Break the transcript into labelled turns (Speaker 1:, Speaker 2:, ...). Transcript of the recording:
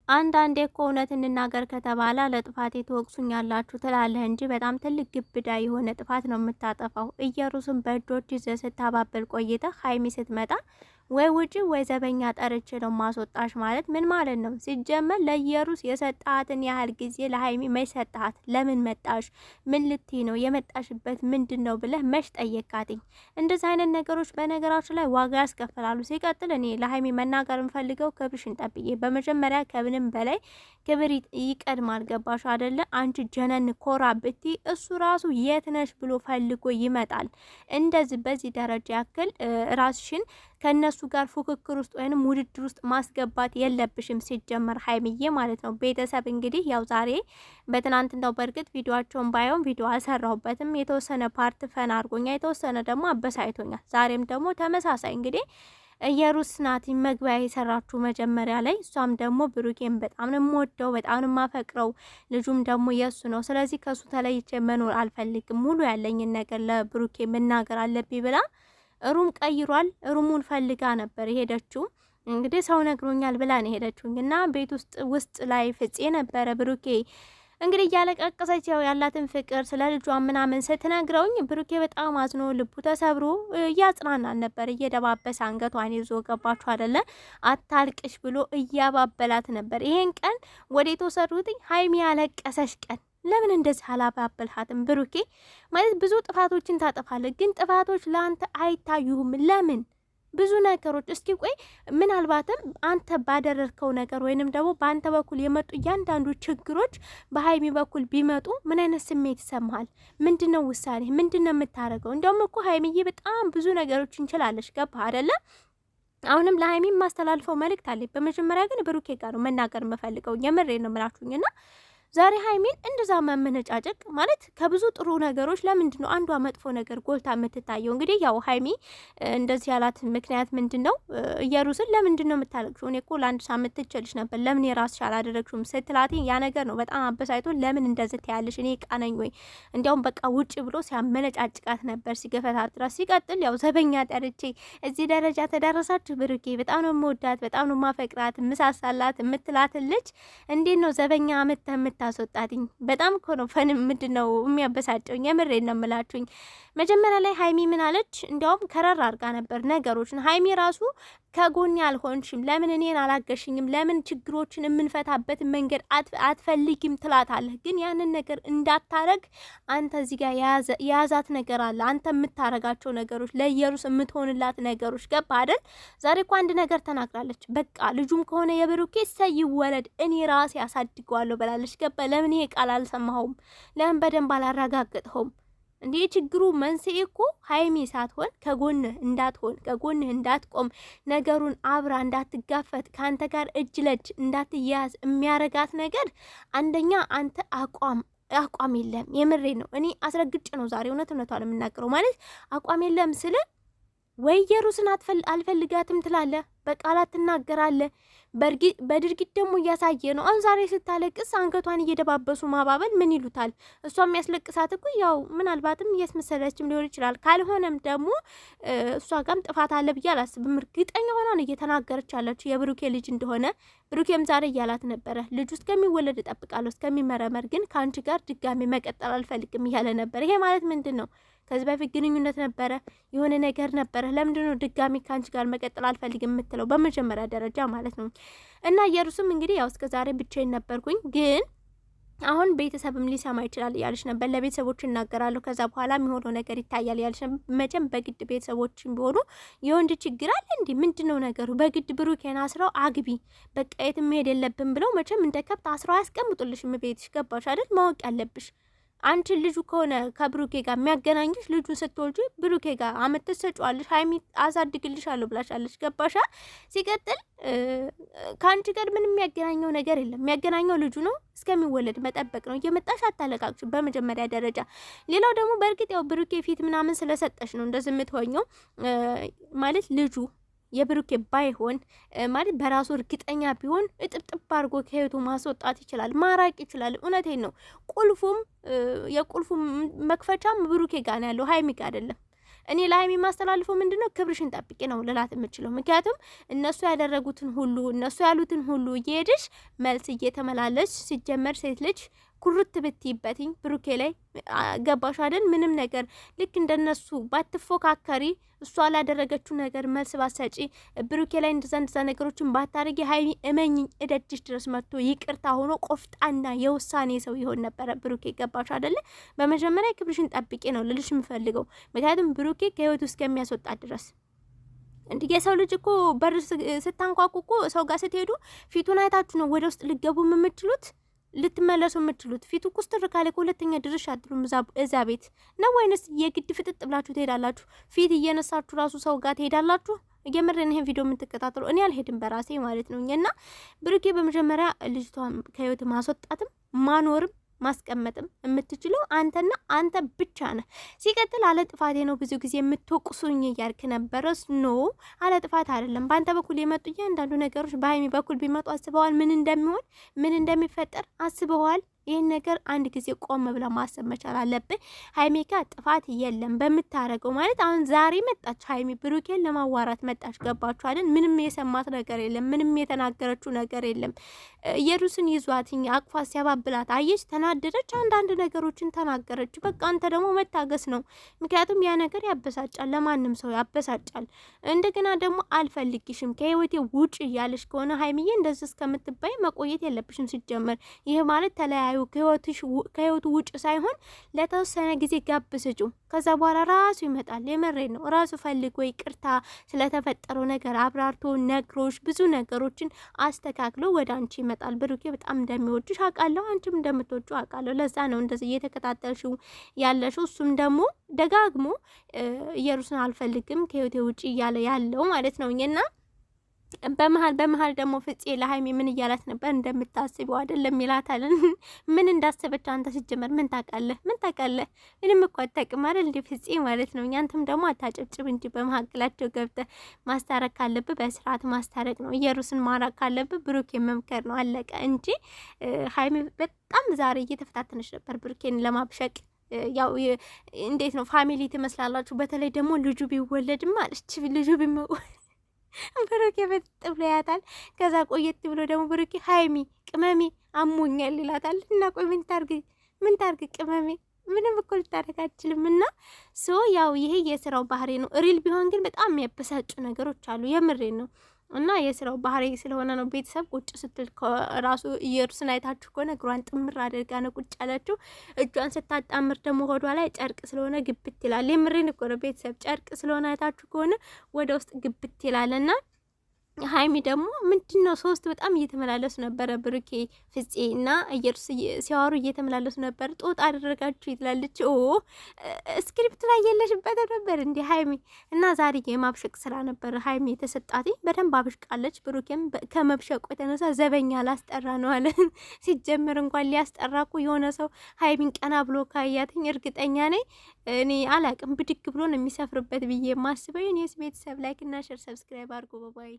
Speaker 1: አንዳንዴ እኮ እውነት እንናገር ከተባለ ለጥፋቴ ትወቅሱኛላችሁ ትላለህ እንጂ በጣም ትልቅ ግብዳ የሆነ ጥፋት ነው የምታጠፋው። እየሩስን በእጆች ይዘህ ስታባብል ቆይተህ ሀይሚ ስትመጣ ወይ ውጪ ወይ ዘበኛ ጠርቼ ነው ማስወጣሽ ማለት ምን ማለት ነው? ሲጀመር ለኢየሩስ የሰጣትን ያህል ጊዜ ለሀይሚ መች ሰጣት? ለምን መጣሽ? ምን ልትይ ነው? የመጣሽበት ምንድን ነው ብለህ መች ጠየቃትኝ? እንደዚህ አይነት ነገሮች በነገራችሁ ላይ ዋጋ ያስከፍላሉ። ሲቀጥል እኔ ለሀይሚ መናገር የምፈልገው ክብርሽን ጠብቂ። በመጀመሪያ ከምንም በላይ ክብር ይቀድማል። ገባሽ አደለ? አንቺ ጀነን ኮራ ብቲ እሱ ራሱ የት ነሽ ብሎ ፈልጎ ይመጣል። እንደዚህ በዚህ ደረጃ ያክል ራስሽን ከእነሱ ጋር ፉክክር ውስጥ ወይንም ውድድር ውስጥ ማስገባት የለብሽም ሲጀመር ሀይሚዬ ማለት ነው። ቤተሰብ እንግዲህ ያው ዛሬ በትናንትናው በእርግጥ ቪዲዮቸውን ባየውን ቪዲዮ አልሰራሁበትም። የተወሰነ part fun አድርጎኛል፣ የተወሰነ ደግሞ አበሳይቶኛል። ዛሬም ደግሞ ተመሳሳይ እንግዲህ እየሩስ ናት መግቢያ የሰራችሁ መጀመሪያ ላይ። እሷም ደግሞ ብሩኬን በጣም ነው የምወደው፣ በጣም ነው የማፈቅረው፣ ልጁም ደግሞ የእሱ ነው። ስለዚህ ከእሱ ተለይቼ መኖር አልፈልግም፣ ሙሉ ያለኝን ነገር ለብሩኬ መናገር አለብኝ ብላ room ቀይሯል። Room ኡን ፈልጋ ነበር የሄደችው። እንግዲህ ሰው ነግሮኛል ብላ ነው የሄደችው እና ቤት ውስጥ ውስጥ ላይ ፍፄ ነበረ። ብሩኬ እንግዲህ እያለቀቀሰች ያው ያላትን ፍቅር ስለ ልጇ ምናምን ስትነግረውኝ ብሩኬ በጣም አዝኖ ልቡ ተሰብሮ እያጽናናን ነበር፣ እየደባበሰ አንገቷን ይዞ ገባችሁ አደለ አታልቅሽ ብሎ እያባበላት ነበር። ይሄን ቀን ወደ የተወሰዱትኝ ሀይሚ ያለቀሰች ቀን ለምን እንደዚህ አላባበልሃትም? ብሩኬ ማለት ብዙ ጥፋቶችን ታጠፋለህ፣ ግን ጥፋቶች ለአንተ አይታዩህም። ለምን ብዙ ነገሮች እስኪ ቆይ፣ ምናልባትም አንተ ባደረግከው ነገር ወይንም ደግሞ በአንተ በኩል የመጡ እያንዳንዱ ችግሮች በሀይሚ በኩል ቢመጡ ምን አይነት ስሜት ይሰማሃል? ምንድን ነው ውሳኔ? ምንድን ነው የምታደርገው? እንዲያውም እኮ ሀይሚዬ በጣም ብዙ ነገሮች እንችላለች። ገባህ አይደለ? አሁንም ለሀይሚ የማስተላልፈው መልእክት አለኝ። በመጀመሪያ ግን ብሩኬ ጋር ነው መናገር የምፈልገው። የምሬ ነው የምላችሁኝና ዛሬ ሀይሚን እንደዛ መመነጫጨቅ ማለት ከብዙ ጥሩ ነገሮች ለምንድን ነው አንዷ መጥፎ ነገር ጎልታ የምትታየው? እንግዲህ ያው ሀይሚ እንደዚህ ያላት ምክንያት ምንድን ነው? እየሩስን ለምንድን ነው የምታለቅሽው? እኔ እኮ ለአንድ ሳምንት ትችልሽ ነበር፣ ለምን የራስሽ አላደረግሽውም ስትላት ያ ነገር ነው በጣም አበሳይቶ ለምን እንደዚህ ትያለሽ? እኔ ዕቃ ነኝ ወይ? እንዲያውም በቃ ውጭ ብሎ ሲያመነጫጭቃት ነበር፣ ሲገፈታትራት። ሲቀጥል ያው ዘበኛ ጠርቼ እዚህ ደረጃ ተደረሳችሁ። ብሩኬ በጣም ነው የምወዳት፣ በጣም ነው የማፈቅራት፣ የምሳሳላት የምትላትን ልጅ እንዴት ነው ዘበኛ አመተህ የምታስወጣትኝ? በጣም እኮ ነው fun ምንድን ነው የሚያበሳጨውኝ። የምሬን ነው የምላችሁኝ። መጀመሪያ ላይ ሀይሚ ምን አለች? እንዲያውም ከረር አድርጋ ነበር ነገሮችን። ሀይሚ ራሱ ከጎኔ አልሆንሽም፣ ለምን እኔን አላገሽኝም፣ ለምን ችግሮችን የምንፈታበትን መንገድ አትፈልጊም ትላታለህ። ግን ያንን ነገር እንዳታረግ አንተ እዚህ ጋር የያዛት ነገር አለ። አንተ የምታረጋቸው ነገሮች፣ ለኢየሩስ የምትሆንላት ነገሮች፣ ገባ አይደል? ዛሬ እኮ አንድ ነገር ተናግራለች። በቃ ልጁም ከሆነ የብሩኬ እሰይ ይወለድ፣ እኔ ራሴ አሳድገዋለሁ ብላለች። ገባ? ለምን ይሄ ቃል አልሰማኸውም? ለምን በደንብ አላረጋገጥኸውም? እንዲህ የችግሩ መንስኤ እኮ ሀይሚ ሳትሆን ከጎንህ እንዳትሆን፣ ከጎንህ እንዳትቆም፣ ነገሩን አብራ እንዳትጋፈጥ፣ ከአንተ ጋር እጅ ለእጅ እንዳትያያዝ የሚያረጋት ነገር አንደኛ አንተ አቋም የለም። የምሬ ነው። እኔ አስረግጬ ነው ዛሬ እውነት እውነቷን የምናገረው። ማለት አቋም የለም ስለ ወይ የሩስን አልፈልጋትም ትላለህ፣ በቃላት ትናገራለህ፣ በድርጊት ደግሞ እያሳየ ነው። አሁን ዛሬ ስታለቅስ አንገቷን እየደባበሱ ማባበል ምን ይሉታል? እሷ የሚያስለቅሳት እኮ ያው ምናልባትም እያስመሰለችም ሊሆን ይችላል። ካልሆነም ደግሞ እሷ ጋም ጥፋት አለ ብዬ አላስብም። እርግጠኛ ሆና ነው እየተናገረች ያለችው የብሩኬ ልጅ እንደሆነ። ብሩኬም ዛሬ እያላት ነበረ፣ ልጁ እስከሚወለድ እጠብቃለሁ፣ እስከሚመረመር ግን ከአንቺ ጋር ድጋሜ መቀጠል አልፈልግም እያለ ነበር። ይሄ ማለት ምንድን ነው? ከዚህ በፊት ግንኙነት ነበረ፣ የሆነ ነገር ነበረ። ለምንድን ነው ድጋሚ ከአንቺ ጋር መቀጠል አልፈልግም የምትለው? በመጀመሪያ ደረጃ ማለት ነው። እና ኢየሩስም እንግዲህ ያው እስከ ዛሬ ብቻዬን ነበርኩኝ ግን አሁን ቤተሰብም ሊሰማ ይችላል እያለች ነበር። ለቤተሰቦች እናገራለሁ፣ ከዛ በኋላ የሚሆነው ነገር ይታያል እያለች ነበር። መቼም በግድ ቤተሰቦችን ቢሆኑ የወንድ ችግር አለ እንዲህ ምንድን ነው ነገሩ? በግድ ብሩኬን አስረው አግቢ በቃ የትም መሄድ የለብን ብለው መቼም እንደ ከብት አስረው አያስቀምጡልሽም። ቤትሽ ገባሽ አይደል? ማወቅ ያለብሽ አንቺ ልጁ ከሆነ ከብሩኬ ጋር የሚያገናኝሽ ልጁን ስትወልጂ ብሩኬ ጋር አመት ትሰጪዋለሽ። ሀይሚ አሳድግልሻለሁ ብላሻለች። ገባሻ? ሲቀጥል ከአንቺ ጋር ምንም የሚያገናኘው ነገር የለም። የሚያገናኘው ልጁ ነው። እስከሚወለድ መጠበቅ ነው። እየመጣሽ አታለቃቅሽ በመጀመሪያ ደረጃ። ሌላው ደግሞ በእርግጥ ያው ብሩኬ ፊት ምናምን ስለሰጠሽ ነው እንደዚህ የምትሆኘው። ማለት ልጁ የብሩኬ ባይሆን ማለት በራሱ እርግጠኛ ቢሆን እጥብጥብ አድርጎ ከህይወቱ ማስወጣት ይችላል፣ ማራቅ ይችላል። እውነቴን ነው። ቁልፉም የቁልፉ መክፈቻም ብሩኬ ጋር ነው ያለው፣ ሀይሚ ጋር አይደለም። እኔ ለሀይሚ የማስተላልፈው ምንድን ነው? ክብርሽን ጠብቂ ነው ልላት የምችለው። ምክንያቱም እነሱ ያደረጉትን ሁሉ፣ እነሱ ያሉትን ሁሉ እየሄድሽ መልስ እየተመላለች፣ ሲጀመር ሴት ልጅ ኩርት ብትይበትኝ ብሩኬ ላይ፣ ገባሽ አይደል? ምንም ነገር ልክ እንደነሱ ባትፎካከሪ፣ እሷ ላደረገችው ነገር መልስ ባሰጪ፣ ብሩኬ ላይ እንደዛ እንደዛ ነገሮችን ባታደርጊ፣ ሀይሚ እመኝኝ እደጅሽ ድረስ መጥቶ ይቅርታ ሆኖ ቆፍጣና የውሳኔ ሰው ይሆን ነበረ ብሩኬ። ገባሽ አይደለ? በመጀመሪያ ክብርሽን ጠብቂ ነው ልልሽ የምፈልገው። ምክንያቱም ብሩኬ ከህይወቱ እስከሚያስወጣት ድረስ፣ እንዲህ የሰው ልጅ እኮ በር ስታንኳኩ እኮ ሰው ጋር ስትሄዱ ፊቱን አይታችሁ ነው ወደ ውስጥ ልገቡ የምትችሉት፣ ልትመለሱ የምትችሉት። ፊቱ ኩስትር ካለ ሁለተኛ ድርሽ አትሉም እዛ ቤት ነው ወይንስ የግድ ፍጥጥ ብላችሁ ትሄዳላችሁ? ፊት እየነሳችሁ ራሱ ሰው ጋር ትሄዳላችሁ? የምሬን ይሄን ቪዲዮ የምትከታተሉ እኔ አልሄድም በራሴ ማለት ነው። እና ብሩኬ በመጀመሪያ ልጅቷን ከህይወት ማስወጣትም ማኖርም ማስቀመጥም የምትችለው አንተና አንተ ብቻ ነህ። ሲቀጥል አለ ጥፋቴ ነው ብዙ ጊዜ የምትወቅሱኝ እያልክ ነበረ። No፣ አለ ጥፋት አይደለም። በአንተ በኩል የመጡ እያንዳንዱ ነገሮች በሀይሚ በኩል ቢመጡ አስበዋል? ምን እንደሚሆን፣ ምን እንደሚፈጠር አስበዋል? ይህን ነገር አንድ ጊዜ ቆም ብለህ ማሰብ መቻል አለብህ። ሀይሚ ጋ ጥፋት የለም በምታረገው። ማለት አሁን ዛሬ መጣች ሀይሚ፣ ብሩኬን ለማዋራት መጣች። ገባችሁ አይደል? ምንም የሰማት ነገር የለም። ምንም የተናገረችው ነገር የለም። ኢየሩስን ይዟትኝ አቅፏት ሲያባብላት አየች፣ ተናደደች፣ አንዳንድ ነገሮችን ተናገረች። በቃ አንተ ደግሞ መታገስ ነው። ምክንያቱም ያ ነገር ያበሳጫል፣ ለማንም ሰው ያበሳጫል። እንደገና ደግሞ አልፈልግሽም፣ ከህይወቴ ውጭ እያለሽ ከሆነ ሀይሚዬ እንደዚህ እስከምትባይ መቆየት የለብሽም። ሲጀመር ይህ ማለት ተለያዩ፣ ከህይወቱ ውጭ ሳይሆን ለተወሰነ ጊዜ ጋብ ስጪው። ከዛ በኋላ ራሱ ይመጣል። የመሬት ነው፣ ራሱ ፈልጎ ይቅርታ ስለተፈጠረው ነገር አብራርቶ ነግሮሽ ብዙ ነገሮችን አስተካክሎ ወደ አንቺ ይመጣል። ብሩኬ በጣም እንደሚወድሽ አውቃለሁ፣ አንቺም እንደምትወጂው አውቃለሁ። ለዛ ነው እንደዚህ እየተከታተልሽው ያለሽው። እሱም ደግሞ ደጋግሞ ኢየሩስን አልፈልግም፣ ከህይወቴ ውጭ እያለ ያለው ማለት ነው። እና በመሀል በመሀል ደግሞ ፍፄ ለሀይሚ ምን እያላት ነበር? እንደምታስበው አይደለም ይላታል። ምን እንዳሰበች አንተ ሲጀመር ምን ታውቃለህ? ምን ታውቃለህ? ምንም እኮ አታውቅም አይደል እንዴ ፍፄ ማለት ነው። አንተም ደግሞ አታጨብጭብ እንጂ በመካከላቸው ገብተህ። ማስታረቅ ካለብህ በስርዓት ማስታረቅ ነው። ኢየሩስን ማራቅ ካለብህ ብሩኬ መምከር ነው። አለቀ እንጂ ሀይሚ በጣም ዛሬ እየተፈታተነች ነበር ብሩኬን ለማብሸቅ። ያው እንዴት ነው፣ family ትመስላላችሁ። በተለይ ደግሞ ልጁ ቢወለድም አለች፣ ልጁ ብሩኬ ፍጥ ብሎ ያታል። ከዛ ቆየት ብሎ ደግሞ ብሩኬ ሀይሚ ቅመሜ አሞኛል ይላታል። እና ቆይ ምን ታርግ፣ ምን ታርግ ቅመሜ? ምንም እኮ ልታደርግ አትችልም። እና so ያው ይሄ የስራው ባህሪ ነው። Real ቢሆን ግን በጣም የሚያበሳጩ ነገሮች አሉ። የምሬን ነው። እና የስራው ባህሪ ስለሆነ ነው። ቤተሰብ ቁጭ ስትል ራሱ ኢየሩስን አይታችሁ ከሆነ እግሯን ጥምር አድርጋ ነው ቁጭ ያለችው። እጇን ስታጣምር ደግሞ ሆዷ ላይ ጨርቅ ስለሆነ ግብት ይላል። የምሬን እኮ ነው ቤተሰብ፣ ጨርቅ ስለሆነ አይታችሁ ከሆነ ወደ ውስጥ ግብት ይላል። እና ሀይሚ ደግሞ ምንድን ነው፣ ሶስት በጣም እየተመላለሱ ነበረ። ብሩኬ፣ ፍፄ እና ኢየሩስ ሲያወሩ እየተመላለሱ ነበር። ጦጣ አደረጋችሁ ትላለች። ኦ script ላይ የለሽበት ነበር እንዲ ሀይሚ። እና ዛሬ የማብሸቅ ስራ ነበር ሀይሚ የተሰጣት፣ በደንብ አብሽቃለች። ብሩኬም ከመብሸቁ የተነሳ ዘበኛ ላስጠራ ነው አለ። ሲጀምር እንኳን ሊያስጠራ እኮ የሆነ ሰው ሀይሚን ቀና ብሎ ካያትኝ እርግጠኛ ነኝ፣ እኔ አላቅም፣ ብድግ ብሎ ነው የሚሰፍርበት ብዬ የማስበው። እኔስ ቤተሰብ like እና share subscribe አድርጎ bye bye።